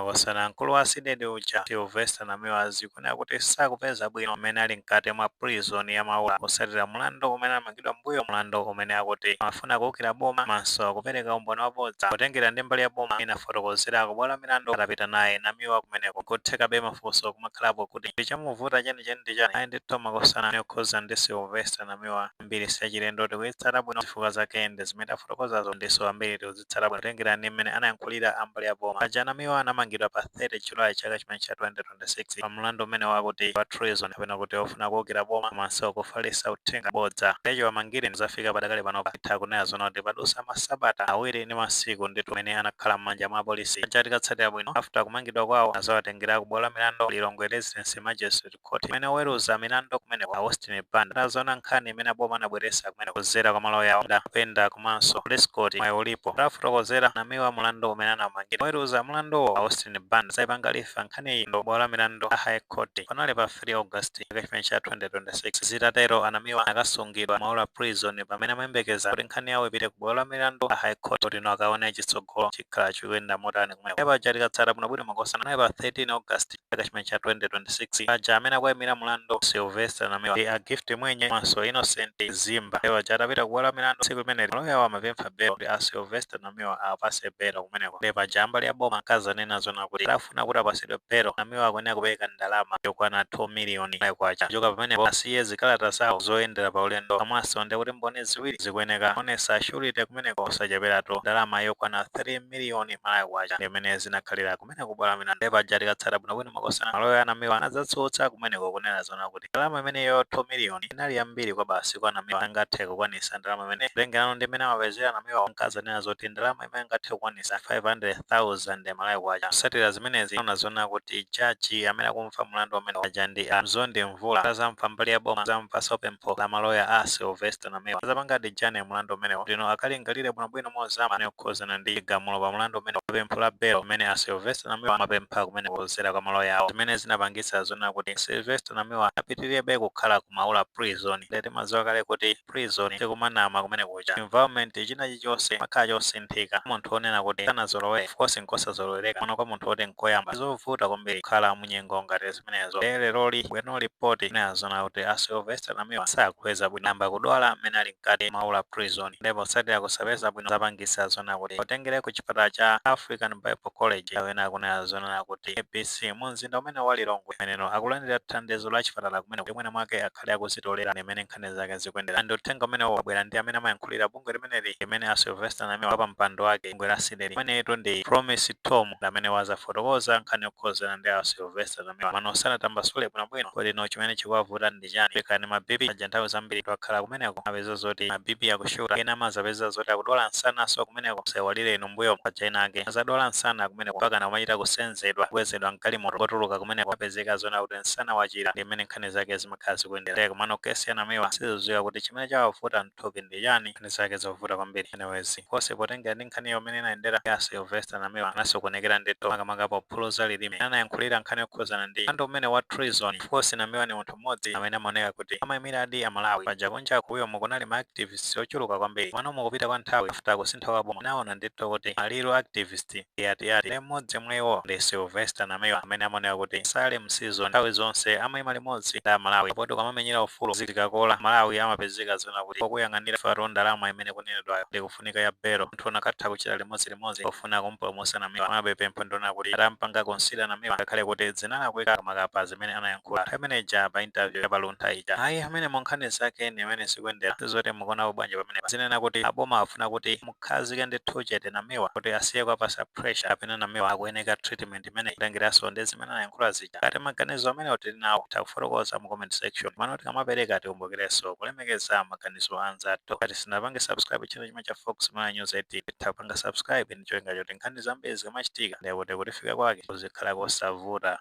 Makosana, mkulu wa CDEDI uja Sylvester Namiwa zikunena kuti sakupeza bwino mmene ali mkati mwa prison ya Maula, kutsatira mlandu umene amangidwa mbuyo, mlandu umene akuti amafuna kuwukira boma maso kupereka umboni wabodza. Kutengera ndi mbali ya boma inafotokozera kubwalo la milandu atapita naye Namiwa kumeneko, kuthekabe mafunso kumakhalapo kuti ndichamuvuta chenicheni ndi chani. Ayi ndithu makosana, yokhuza ndi Sylvester Namiwa mbiri siyachilendo, tikuyitsata bwino. Zifukwa zake ndi zimene afotokozazo, ndiso ambiri tikuzitsata bwino kutengera ndi mmene anayankhulira ambali ya boma. Paja Namiwa anamangidwa pa 30 July chaka chimene cha 2026 pa mlandu umene wakuti wa treason, kapena kuti ofuna kuwukira boma komanso kufalitsa uthenga bodza. Lecho amangire zafika padakali pano, itha kunena zona kuti padusa masabata 2 ndi masiku ndithu amene anakhala m'manja mwa polisi. Paja tikatsatira bwino, after kumangidwa kwawo azawatengera ku bwalo la milandu Lilongwe Residence Magistrate Court, imene oweruza milandu kumeneko Austin Banda atazaona nkhani imene aboma anabweresa kumene kuzera kwa maloya awo Penda komanso Prescott Mwayi atafotokozera Namiwa mlandu umene anamangira. Oweruza mlanduwo Austin Banda zaipanga refer nkhaniyi ndo bwalo la milandu a High Court panali pa 3 August chaka chimene cha 2026. Zitatero Anamiwa akasungidwa Maula Prison pamene amayembekeza kuti nkhani yawo ipite ku bwalo la milandu a High Court, kuti ino akaone chitsogolo chikhala chikuyenda motani kumene. Paja tikatsata bwinobwino makosana, naye pa 13 August chaka chimene cha 2026, paja amene akuyimira mlandu Sylvester Namiwa ndi a Gift Mwenye komanso Innocent Zimba. Paja atapita ku bwalo la milandu tsiku limeneli, maloya awo amapempha belo kuti a Sylvester Namiwa apase belo kumeneko. Ndi paja ambali ya boma akazanena zona kuti adafuna kuti apasidwe belo, Namiwa akuyenera kupereka ndalama yokwana 2 miliyoni kwacha, kuchoka pamenepo asiye zikalata zawo zoyendera pa ulendo, komanso ndi kuti mboni ziwiri zikuyeneka kuonesa surety kumeneko osacheperatu ndalama yokwana 3 miliyoni Malawi kwacha. Ndi zinakhalira kumene ku bwalo la milandu. Paja tikatsata bwinobwino makosana, maloya Anamiwa anadzatsutsa kumeneko kunena zona kuti ndalama imeneyo 2 miliyoni inali yambiri kwa basi kwa Namiwa, angathe kukwanisa ndalama imene kutengerano ndi imene amapezera. Namiwa ankazanena zoti ndalama imene angathe kukwanisa 500,000 Malawi kwacha. Kutsatira zimenezi anazona kuti jaji amene akumva mlandu umene aja ndi a Mzondi Mvula azamva mbali ya boma, azamvanso pempho la maloya a Sylvester Namiwa, azapanga adjourn mlandu umenewo lino akalingalire bwinobwino mozama okhuzana ndi chigamulo pa mlandu umene pempho la belo umene a Sylvester Namiwa amapempha kumene kudzera kwa maloya awo, zimene zinapangitsa zona kuti Sylvester Namiwa apitirebe kukhala ku Maula Prison. Ndeti madziwa kale kuti prison tikumanama kumene kuja environment china chilichonse makhala chosinthika. Munthu onena kuti sanazolowere, of course nkosazolowereka mwana kwa munthu oti nkoyamba, zovuta kwambiri kukhala munyengo ngati zimenezo. Leroli bwino ripoti inazona kuti a Sylvester Namiwa sakupeza bwino, amba kudwala mmene ali mkati Maula Prison. Ndipo kutsatira kusapeza bwino zapangisa zona kuti utengere ku chipatala cha African Bible College, kapena kunena zona kuti ABC, mu mzinda umene wa Lilongwe, meneno akulandira thandizo la chipatala kumene mwina mwake akhale akuzitolera limene nkhani zake zikuyendera. Ndi uthenga umene wabwera ndi amene amayankhulira bungwe limeneli limene a Sylvester Namiwa pa mpando wake, bungwe la CDEDI, imenetu ndi Promise Tom, amene wazafotokoza nkhani yokhuzana ndi a Sylvester Namiwa. Mano sanatambasule bwinobwino kuti no chimene chikuwavuta ndi chani. Pekani ma BP aja, nthawi zambiri twakhala kumeneko apeza zoti ma BP akushuta, ena amazapeza zoti akudwala nsanaso kumeneko. Sewalire inu mbuyo paja ena ake azadwala nsana kumeneko mpaka namachita kusenzedwa, kubwezedwa mgalimoto, kotuluka kumeneko apezeka zona kuti nsana wachira. Ndi mmene nkhani zake zimakhala zikuyendera. Komano kesi ya Namiwa sizidziwika kuti chimene chawavuta mthupi ndi chani. Nkhani zake zovuta kwambiri. Anyways, konse potengera ndi nkhaniyo imene inayendera ya Sylvester Namiwa, anasokonekera ndithu, makamaka pophuluza lilime anayankhulira nkhani yokhuzana ndi mlandu umene wa treason. Of course Namiwa ni munthu mmodzi amene amaoneka kuti amayimiradi Amalawi. Paja kunja kuyo mukunali ma activists ochuluka kwambiri. Mano mukupita kwa nthawi after kusintha kwa boma, anaona ndithu kuti aliro activist yatiyati ndi mmodzi mwa iwo ndi Sylvester Namiwa, amene amaoneka kuti sali mseason, nthawi zonse amayima limodzi ndi Amalawi, poti kamamenyera ufulu zikakola Malawi amapezeka zona kuti pokuyang'anira fato ndalama imene kunenedwayo ndikufunika ya belo, munthu unakatha kuchita limodzi pofuna kumpulumutsa Namiwa. Amabe pempho ndiona kuti atampanga consider Namiwa, ngakhale kuti dzina lakweka makapa zimene anayankhula nthawi imeneja pa interview ya paluntha ija. Ayi, amene mu nkhani zake ni amene zikuyendera, sizoti mukuonapo bwanji pamene zinena kuti aboma afuna kuti mukhazike ndithu chete Namiwa kuti asiye kuwapasa pressure, kapena Namiwa akuyeneka treatment imeneyi kutengeranso ndi zimene anayankhula zija? Ngati maganizo amene tili nawo, takufotokoza mu comment section. Mano tikamapereka tikumbukirenso kulemekeza maganizo anzathu. Ngati sinapange subscribe channel chimwe cha Fox Malawi News 8, tapanga subscribe ndi cholinga choti nkhani zambiri zikamachitika ndikuti kutifika kwake kuzikhala kosavuta.